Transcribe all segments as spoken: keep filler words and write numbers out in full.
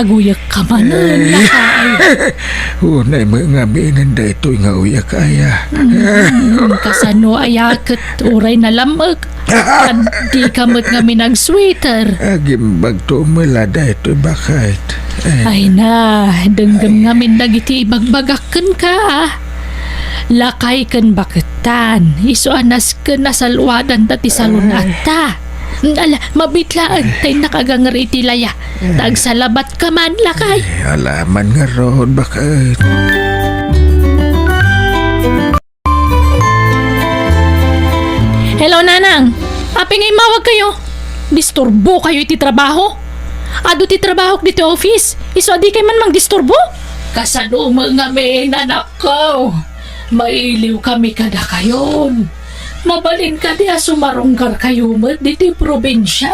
Aguyek ka manen, lakay. Unay met ngamin daytoy nga uyek aya. Hmm, kasano aya ket uray nalam-ek? Ket di ka met ngamin nag-sweater. Agimbag to met la daytoy, baket. Eh. Ay na, denggem ngamin dagiti ibagbagak kenka, ah. Lakay ken baketan, isu a nasken a salwadanta ti salun-atta. Ala, mabiit laeng, ta innak agangr iti laya. Ta agsalabatka man, lakay. Eh, ala man ngarud, baket. Hello, Nanang. Apay nga immawagkayo? Disturbokayo iti trabaho? Adu ti trabahok ditoy office. Isu a dikay man mangdisturbo? Kasano met ngamin, anakko? Mailiwkami kadakayon. Mabalin kadi a sumarungkarkayo met ditoy probinsia?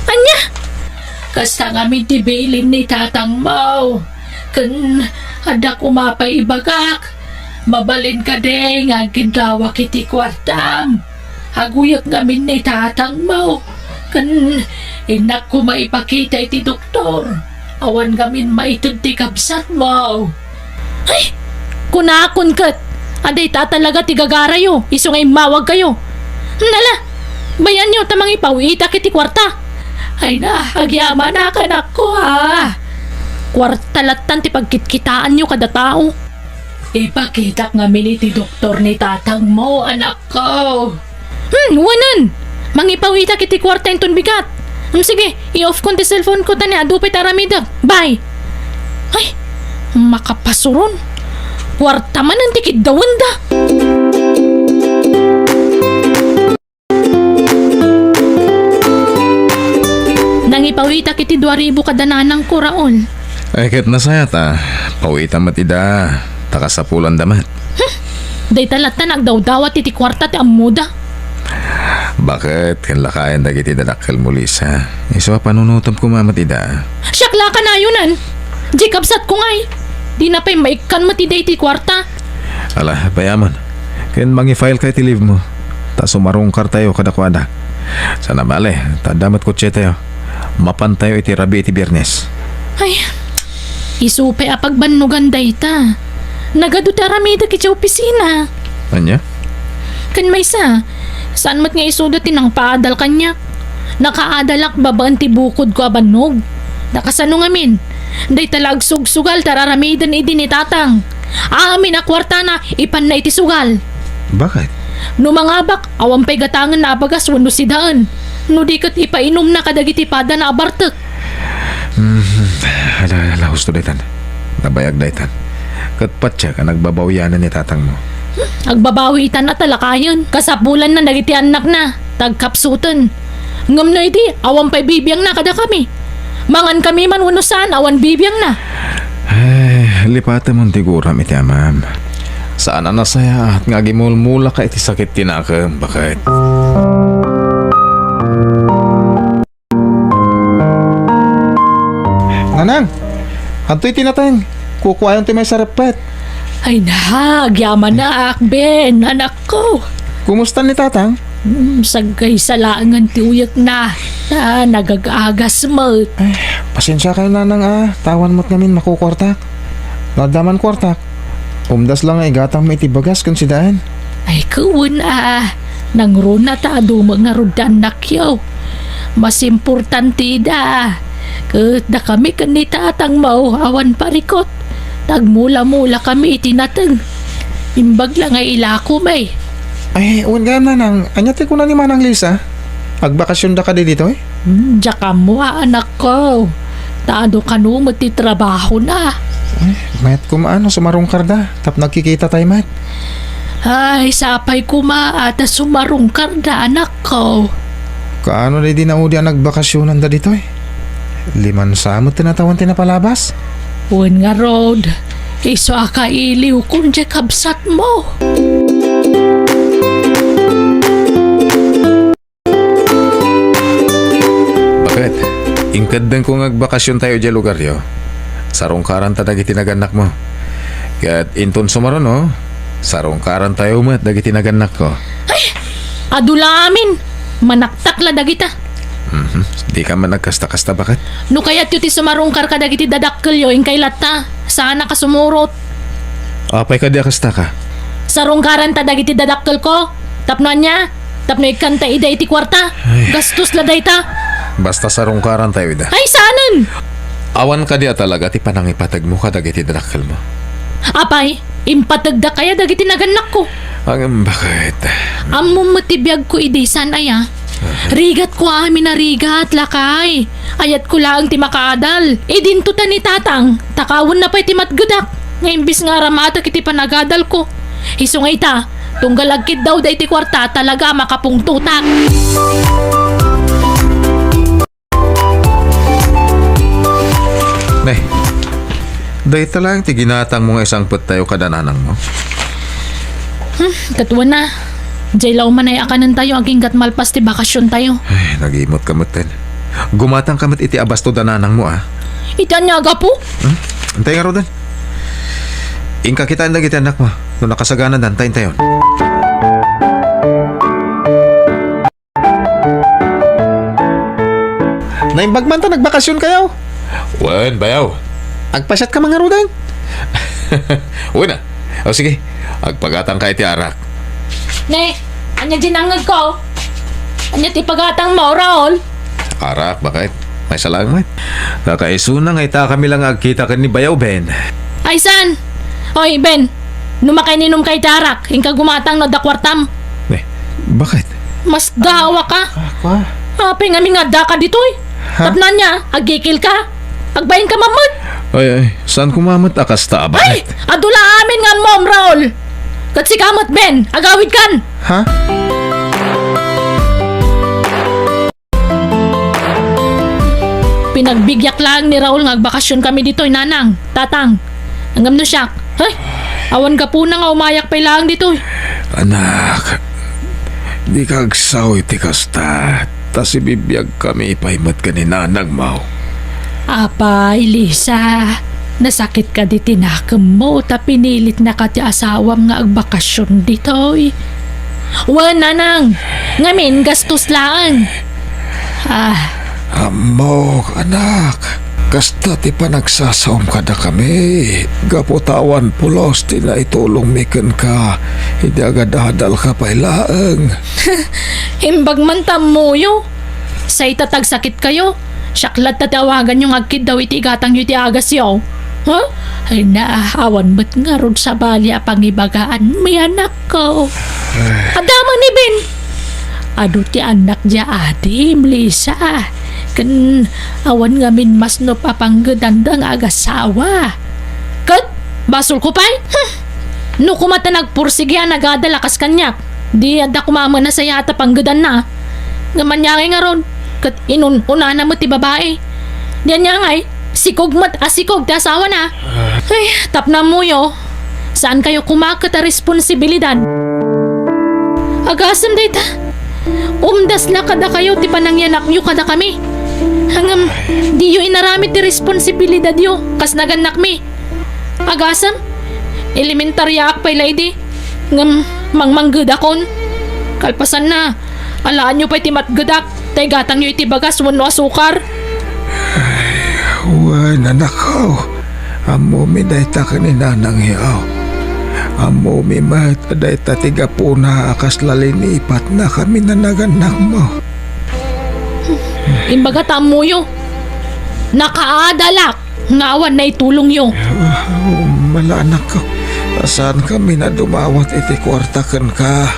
Ania? Kasta ngamin ti bilin ni tatangmo. Ken adda koma pay ibagak. Mabalin kadi nga agkidawak iti kuartam? Aguyek ngamin ni tatangmo. Ken innak koma ipakita iti doktor. Awan ngamin maited ti kabsatmo. Ay, kunakon ket, adda ita talaga ti gagarayo, isu nga immawagkayo. Nala, bayanyo ta mangipawitak iti kuarta. Ay na, agyamanak, anakko, ha. Kuarta lattan ti pagkitkitaanyo kada tao. Ipakitak ngamin iti doktor ni tatangmo, anakko. Hmm, wanen! Mangipawitak iti kuarta inton bigat. Hmm, sige, i-off kon ti cellphone ko ta ni adu pay ti aramidek. Bye! Ay, makapasuron. Kuarta manen ti kiddawenda. Nangipawitak iti dua ribu kada nanangko, Raul. Ay, ket nasayaat, a. Pawitam met ida, ta kasapulanda met. Hmm. Dayta latta nga agdawdawat iti kuarta ti ammoda. Baket, ken lakayen dagiti dadakkelmo, Lisa. Isu a panunotem koma met ida. Siak la a kanayonan. Di kabsatko ngay. Dina pay maikkan met ida iti kuarta. Ala, bayamen. Ken mangifile ka iti leave mo. Ta sumarungkartayo kadakuada. Saan a bale, ta adda met kotsetayo. Mapantayo iti rabii iti Biernes. Ay, isu pay a pagbannogan dayta. Nagadu ti aramidek iti opisina. Ania? Ken maysa, saan met nga isuda ti nangpaadal kaniak. Nakaadalak babaen ti bukodko a bannog. Ta kasano ngamin, dayta la agsugsugal ti ar-aramiden idi ni Tatang. Amin a kuartana, ipanna iti sugal. Baket? No mangabak, awan pay gatangenna a bagas wenno sidaen. No di ket ipainumna kadagiti padana a bartek. Hmm, ala, ala, husto daytan. Nabayag daytan. Ket patiek a nagbabawianan ni tatangmo. Hmm, agbabawi itan a talakayen. Kasapulanna dagiti annakna, ta agkapsuten. Ngem no idi, awan pay bibiangna kadakami. Mangankami man wenno saan, awan bibiangna. Ay, lipatemon ti guram iti amam. Saan a nasayaat nga agimulmulaka iti sakit ti nakem, baket. Nanang, adtoy ti nateng. Kukuayon ti maysa reppet. Ay na, agyamanak, Ben, anakko. Kumusta ni Tatang? Hmm, sagkaysa laengen ti uyekna. Ah, nagag-agas met. Ay, pasensiakayo, Nanang, a. Ta awan met ngamin makukuartak. No adda man kuartak, umdas la nga igatangmo iti bagas ken sidaen. Ay, wen a. Nangruna ta adu met ngarud ti annakyo. Mas importante ida. Ket dakami ken ni tatangmo awan parikut. Nagmula-mula kami iti nateng. Imbag la nga ilakomi. Ay, wen gayam, Nanang, ania ti kuna ni Manang Lisa? Agbakasionda kadi ditoy? Hmm, diak ammo a, anakko. Ta adu kano met ti trabahona. Ay, mayat koma no sumarungkarda tapno agkikitatay met. Ay, sapay koma a ta sumarungkarda, anakko. Kaano daydi naudi a nagbakasionanda ditoy? Limansa met ti natawan ti napalabas? Wen ngarud, isu a kailiwkon diay kabsatmo. Baket, inkeddengko nga agbakasiontayo idiay lugaryo. Sarungkaranta dagiti nagannakmo. Ket inton sumaruno, sarungkarantayo met dagiti nagannakko. Ay! Adu la amin! Manaktak la dagita. Mhm. Dika man nagkasta-kasta, baket? No kayatyo ti sumarungkar kadagiti dadakkelyo, inkay latta. Saanak a sumurot. Apay kadi a kastaka? Sarungkaranta dagiti dadakkelko. Tapno ania? Tapno ikkanta ida iti kuarta. Ay. Gastos la dayta. Basta sarungkarantayo ida. Ay, saanen! Awan kadi a talaga ti panangipategmo kadagiti dadakkelmo? Apay, impategdak aya dagiti nagannakko? Ngem baket? Ammom met ti biagko idi, saan aya? Rigatko amin a rigat, lakay. Ayatko laeng ti makaadal. Idinto ta ni Tatang, ta kawenna pay ti matgedak. Nga imbis nga aramatek iti panagadalko. Isu nga ita, tunggal agkiddawda iti kuarta, talaga a makapungtotak. Ne, dayta laeng ti ginatangmo nga isangpettayo kada nanangmo? Hmm, ket wen a. Diay la umanay a kanentayo agingga't malpas ti bakasiontayo. Ay, nagimot ka metten. Gumatang ka met iti abasto da nanangmo, a. Iti ania a gapu? Hmm? Intay ngaruden. Inka kitaen dagiti annakmo. No nakasaganadan, ta intayon. Naimbag man ta nagbakasionkayo? Wen, bayaw. Agpasiatka man ngaruden? Wen a. O sige, agpagatangka iti arak. Ne, ania diay nangngegko? Ania ti pagatangmo, Raul? Arak, baket? Maysa laeng met. Nakaisuna nga itakami la nga agkita ken ni Bayaw Ben. Ay, saan? Oy, Ben, no makaininumka iti arak, inka gumatang no adda kuartam. Ne, baket? Masdaawaka. Ako, a. Apay ngamin nga addaka ditoy? Ha? Tapno ania, agkikilka? Agbainka man met? Ay, ay, saan koma met a kasta a baket? Ay! Adu la amin nga ammom, Raul! Ket sika met, Ben, agawidkan! Ha? Pinagbigyak laeng ni Raul nga agbakasionkami ditoy, Nanang, Tatang. Ngem no siak, hay, awan gapuna nga umayak pay laeng ditoy. Anak, dika agsao iti kasta, ta sibibiagkami pay met ken ni nanangmo. Apay, Lisa, nasakit kadi ti nakemmo ta pinilitnaka ti asawam nga agbakasion ditoy? Wen, Nanang, ngamin gastos laeng. Ah. Ammok, anak. Kasta ti panagsasaom kadakami, gapu ta awan pulos ti naitulongmi kenka idi agadadalka pay laeng. Imbag man ta ammoyo. Say ta tagsakitkayo, siak latta ti awaganyo nga agkiddaw iti igatangyo iti agasyo. Ha? Ay na, awan met ngarud sabali a pangibagaan, mi anak. Ko. Ay. Adda man ni Ben. Adu ti annak diay adim, Lisa. Ken awan ngamin masnop a panggedanda nga agasawa. Ket basolko pay? Hmm. No koma ta nagpursigi a nagadal a kas kaniak, di adda koma met a sayaat a panggedanna. Ngem ania ngay ngarud? Ket inun-unana met ti babai. Di ania ngay, sikog met a sikog ti asawana. Ay, tapno ammoyo. Saankayo koma ket a responsibilidad. Agasem dayta. Umdas la kadakayo ti panangiyanakyo kadakami. Ngem, diyo inaramid ti responsibilidadyo kas nagannakmi. Agasem, elementariaak pay la idi. Ngem, mangmanggedakon. Kalpasanna, alaanyo pay ti matgedak. Ta igatangyo iti bagas wenno asukar. Ay, wen, anakko. Ammomi dayta ken ni nanangyo. Ammomi met a dayta ti gapuna a kasla linipatnakami a nagannakmo. Imbaga ta ammoyo. Nakaadalak nga awan naitulongyo. Ah, mala, anakko. Saankami a dumawat iti kuarta kenka.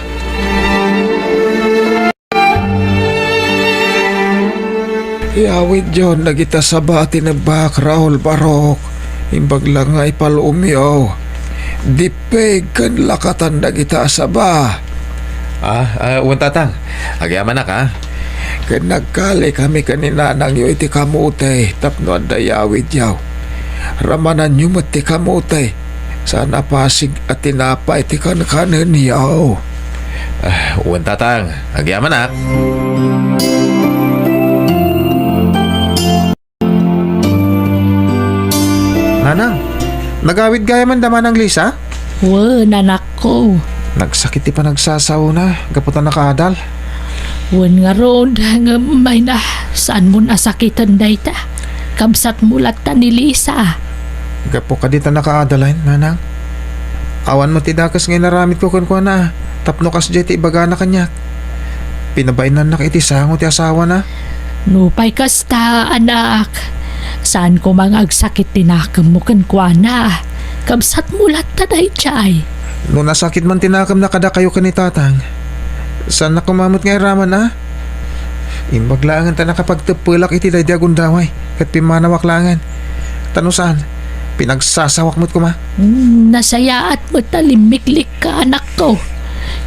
Iyawidyon dagita saba a tinebbak, Raul Barok. Imbag la nga ipalumyo. Dippeg ken lakatan dagita a saba. Ah, ah, wen, Tatang. Agyamanak, ah. Ken nagkalikami ken ni nanangyo iti kamote tapno adda iyawidyo. Ramananyo met ti kamote. Saan a pasig a tinapay ti kankanenyo. Ah, wen, Tatang. Agyamanak. Nanang, nagawid gayam da Manang Lisa? Wen, anakko. Nagsakit ti panagsasaona gapu ta nakaadal. Wen ngarud, ngem mayna, saanmon a sakiten dayta. Kabsatmo latta ni Lisa. Gapu kadi ta nakaadalen, nanang? Awan met ti dakes nga inaramidko kenkuana tapno kasdiay ti ibagana kaniak. Pinabainannak iti sango ti asawana. Nupay kasta, anak, saan koma nga agsakit ti nakemmo kenkuana. Kabsatmo latta daydiay. No nasakit man ti nakemna kadakayo ken ni Tatang, saannak koma met nga iraman a? Imbag laengen ta nakapagteppelak iti daydi a gundaway ket pimmanawak laengen. Ta no saan, pinagsasawak met koma. Hmm, nasayaat met ta limmiklikka, anakko.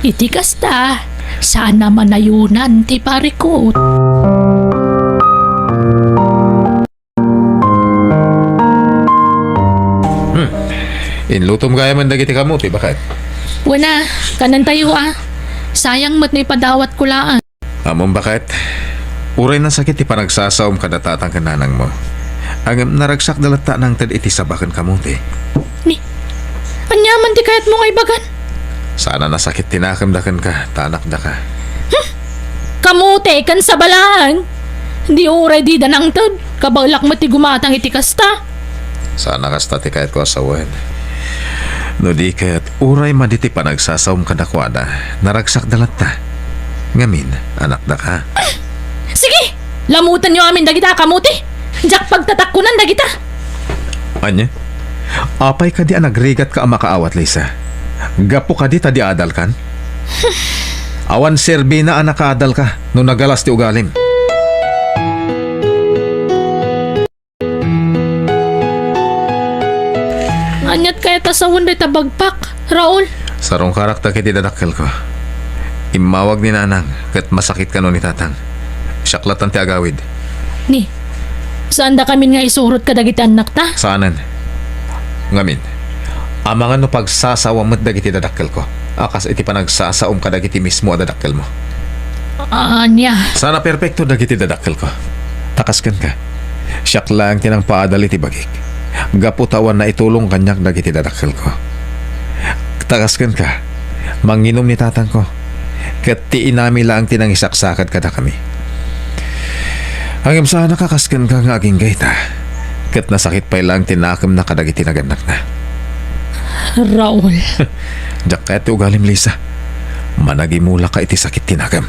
Iti kasta, saan a manayonan ti parikut. Hmm. Inlutom gayam dagiti kamote, baket? Wen a, kanentayo a. Sayang met no ipadawatko laeng. Ammom, baket? Uray nasakit ti panagsasaom kada tatang ken nanangmo, ngem naragsakda latta a nangted iti saba ken kamote. Ni, ania man ti kayatmo nga ibagan? Saan a nasakit ti nakemda kenka, ta anakdaka. Hmm? Kamote ken saba laeng. Di uray dida nangted, kabaelak met ti gumatang iti kasta. Saan a kasta ti kayatko a sawen. No di ket, uray madi ti panagsasaom kadakuada, naragsakda latta. Ngamin, anakdaka. Sige! Lamutenyo amin dagita a kamote! Diak pagtatakkonan dagita! Ania? Apay kadi a nagrigatka a makaawat, Lisa? Gapu kadi ta di adalkan? Awan serbina a nakaadalka no nagalas ti ugalim. Aniat kayat a sawen dayta bagpak, Raul? Sarungkarak dagiti dadakkelko. Immawag ni nanang ket masakit kano ni tatang. Siak lattan ti agawid. Ni, saandakamin nga isurot kadagiti annakta? Saanen. Ngamin, amangan no pagsasawa met dagiti dadakkelko a kas iti panagsasaom kadagiti mismo a dadakkelmo. Ania? Saan a perpekto dagiti dadakkelko. Ta kas kenka, siak laeng ti nangpaadal iti bagik. Gapu ta awan naitulong kaniak dagiti dadakkelko. Ta kas kenka, manginum ni tatangko. Ket ti inami laeng ti nangisaksakad kadakami. Ngem saanak a kas kenka nga agingga ita. Ket nasakit pay laeng ti nakemna kadagiti nagannakna. Raul. Diak kayat ti ugalim, Lisa. Managimulaka iti sakit ti nakem.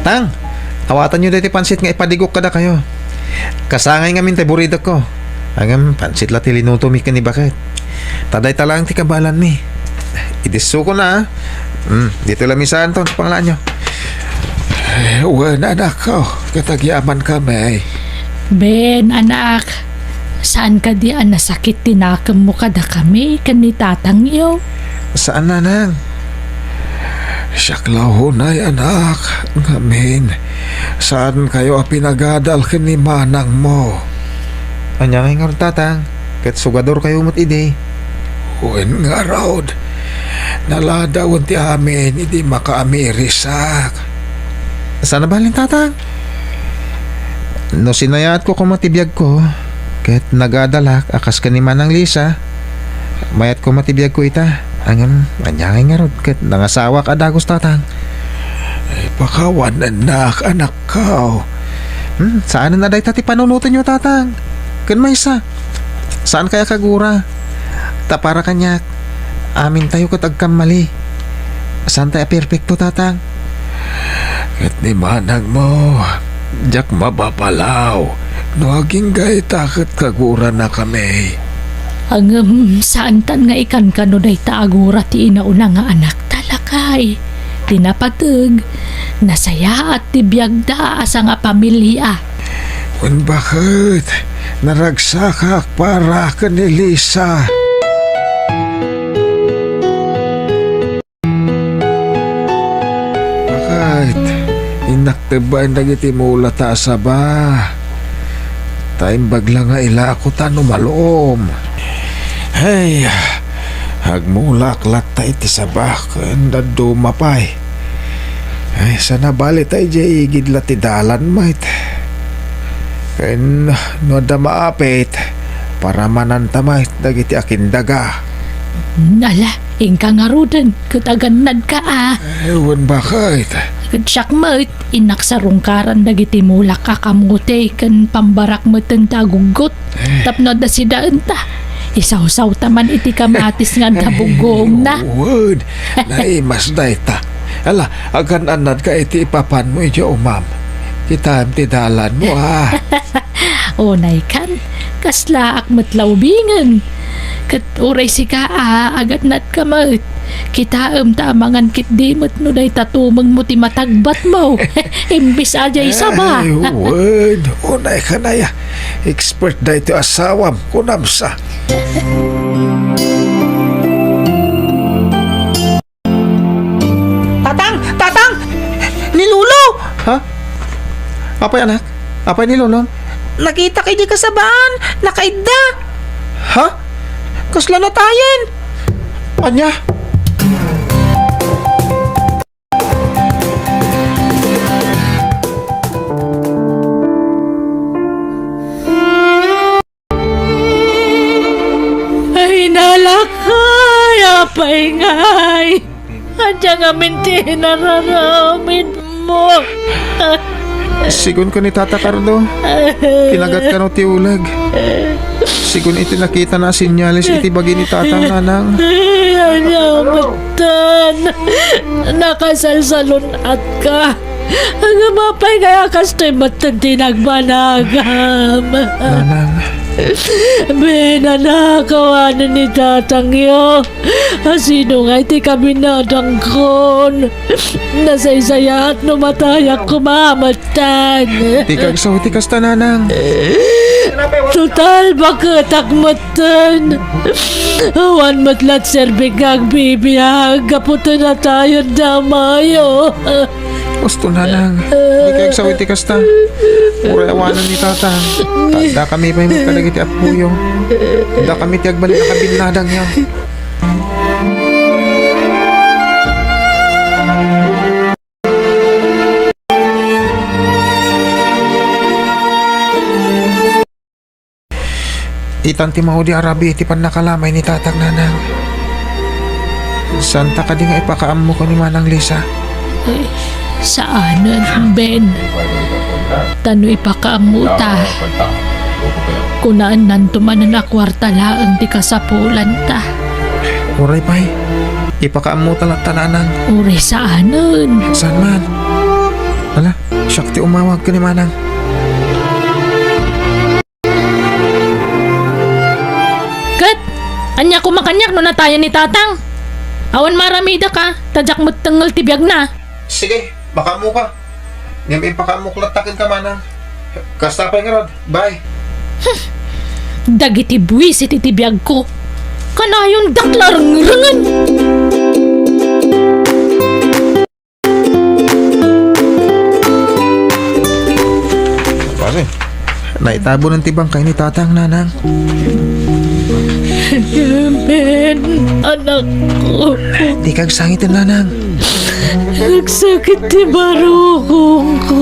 Tang, awatanyo daytoy pansit nga ipadigok kadakayo. Kasangay ngamin ti buridekko. Ngem pansit la ti linutomi ken ni baket. Ta dayta laeng ti kabaelanmi. Idissokon a. Hmm, ditoy la misaanton ti panglaanyo. Eh, wen, anakko, ket agyamankami. Ben, anak, saan kadi a nasakit ti nakemmo kadakami ken ni tatangyo? Saan, nanang. Siak la unay, anak, ngamin, saankayo a pinagadal ken ni manangmo. Ania ngay ngarud, tatang? Ket sugadorkayo met idi. Wen ngarud, naladawen ti amin idi makaamirisak. Saan a balin, tatang? No sinayaatko koma ti biagko, ket nagadalak a kas ken ni Manang Lisa, mayat koma ti biagko ita. Ngem, ania ngay ngarud ket nangasawak a dagus, tatang? Ay, pakawanennak, anakko. Hmm, saanen a dayta ti panunotenyo, tatang. Ken maysa, saankay a kagura. Ta para kaniak, amintayo ket agkammali. Saantay a perpekto, tatang. Ket ni manangmo, diak mababalaw no agingga ita ket kaguranakami. Ngem saantan nga ikankano dayta a gura ti inauna nga anakta, lakay. Ti napateg, nasayaat ti biagda a sangapamilia. Wen baket, naragsakak para ken ni Lisa. Baket, innak tebbaen dagiti mulata a saba. Ta imbag la nga ilako ta no maluom. Hey, agmulak latta iti saba ken dadduma pay. Ay, saan a bali ta idiay igid la ti dalan met. Ken no adda maapit, paramananta met dagiti akindaga. Ala, inka ngaruden, ket agannadka a. Eh, wen bakit? Ket siak met, innak sarungkaran dagiti mulak a kamote ken pambarak metten ta aguggot. Eh. Tapno adda sidaenta. Isawsawta man iti kamatis nga adda buggoongna. Wen, naimas dayta. Ala, agan-annadka iti ipapanmo idiay umam. Kitaem ti dalanmo, a. Unaykan, kaslaak met la ubingen. Ket uray sika a, agannadka met. Kitaem ta amangan ketdi met no dayta tumengmo ti matagbatmo. Imbes a diay saba. Ay, wen, unaykan aya. Expert daytoy asawam, kunam sa. Tatang! Tatang! Ni Lolo! Ha? Apay, anak? Apay ni Lolo? Nakitak idi kasabaan. Nakaidda. Ha? Kasla natayen? Ania? Ay, nalakay, apay ngay. Ania ngamin ti inararamidmo? Sigun ken ni Tata Carlo, kinagatkano ti uleg. Sigun iti nakitana a senyales iti bagi ni Tatang, Nanang. Ania metten? Nakasalsalun-atka. Ngem apay ngay a kastoy metten ti nagbanagam? Nanang. Ben, anak, awanen ni tatangyo. Asino ngay ti kabinadangkon? Nasaysayaat no matayak koma metten. Dika agsaw iti kasta, Nanang. Total, baketak metten. Awan met la ti serbik nga agbibiag gapu ta natayen da amayo. Husto, Nanang. Dika agsaw iti kasta. Uray awanen ni Tata. Addakami pay met kadagiti appoyo. Addakami ti agbalin a kabinnadangyo. Itan ti maudi a rabii ti pannakalamay ni Tatang, Nanang. Saanta kadi nga ipakaammo ken ni Manang Lisa? Ay, saanen, Ben. Ta no ipakaammota, kunaennanto manen a kuarta laeng ti kasapulanta. Uray pay, ipakaammota latta, Nanang. Uray saanen. Saan man? Ala, siak ti umawag ken ni Manang. Ket, ania koma kaniak no natayen ni Tatang? Awan maramidek a, ta diak met tengngel ti biagna. Sige, makaammoka. Ngem impakaammok latta kenka, Manang. Kasta pay ngarud. Bye. Hmm. Dagiti buisit iti biagko. Kanayondak la rengrengen. Pare. Naitabonen ti bangkay ni Tatang, Nanang. Ben, anakko. Dika agsangiten, Nanang. Nagsakit ti barukongko.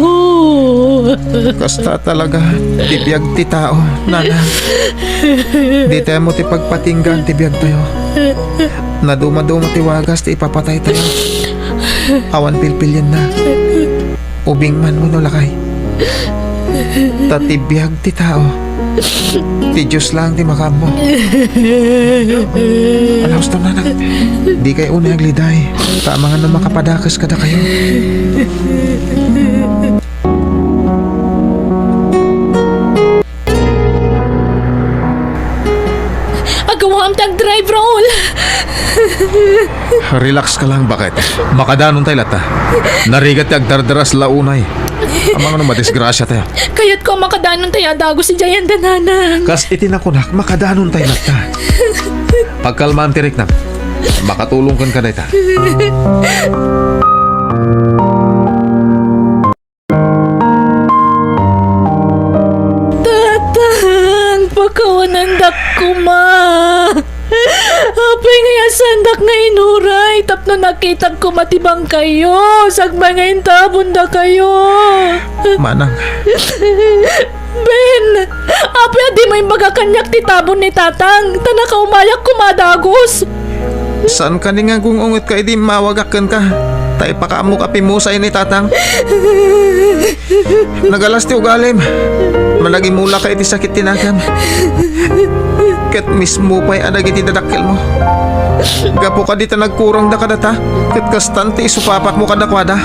Kasta talaga ti biag ti tao, Nanang. Ditayo met ti pagpatinggaan ti biagtayo. Nadumaduma ti wagas ti ipapataytayo. Awan pilpilienna. Ubing man wenno lakay. Ta ti biag ti tao, ti Dios laeng ti makaammo. Ala, husto, Nanang. Dikay unay agliday. Ta amangan no makapadakes kadakayo. Agawaam ti agdrive, Raul. Relax ka lang, baket. Makadanon tay latta. Narigat ti agdardaras la unay. Amangan no madisgrasya tayo. Kayatko a makadanon tay a dagus idiay anda, Nanang. Kas iti nakunak, makadanon tay latta. Pagkalmaam ti riknam. Makatulong kenka dayta. Tatang, pakawanandak koma. Apay nga yasandak nga inuray tapno nakitak koma ti bangkayyo, sakbay nga intabondakayo. Manang. Ben, apay a dimo imbaga kaniak ti tabon ni Tatang, ta nakaumayak koma a dagus. Saan kadi nga gung-ungetka idi immawagak kenka? Ta ipakaammok a pimusay ni tatang. Nagalas ti ugalim. Managimulaka iti sakit ti nakam. Ket mismo pay a dagiti dadakkelmo. Gapu kadi ta nagkurangda kadata, ket kastan ti isupapakmo kadakuada.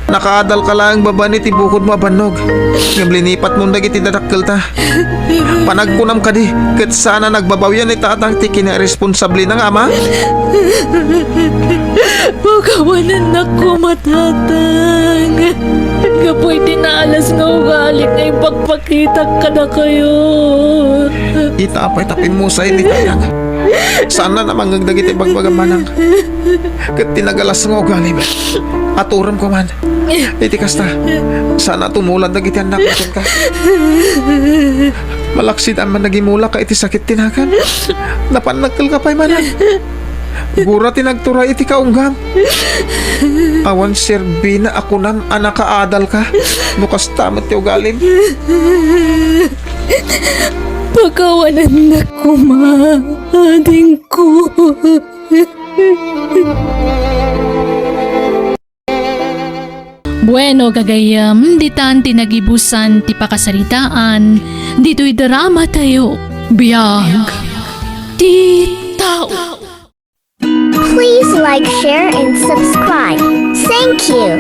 Nakaadalka laeng babaen iti bukodmo a bannog, ngem linipatmon dagiti dadakkelta. Panagkunam kadi, ket saan a nagbabawian ni tatang ti kinaresponsable nga ama? Pakawanennak koma, tatang. Gapu iti naalas nga ugali nga ipakpakitak kadakayo. Ita apay ta pimmusay ni tatang. Saan a namangngeg dagiti bagbagam manang. Ket ti nagalas nga ugalim, aturem koman. Iti kasta, saan a tumulan dagiti annakmo kenka. Malaksid a managimulaka iti sakit ti nakam. Napannakkelka pay manen. Gura ti nagturay iti kaunggam. Awan serbina a kunam a nakaadalka no kasta met ti ugalim. Pakawanennak koma, adingko. Bueno, gagayyem, ditan ti nagibusan ti pakasaritaan ditoy drama tayo. Biag ti tao. Please like, share, and subscribe. Thank you.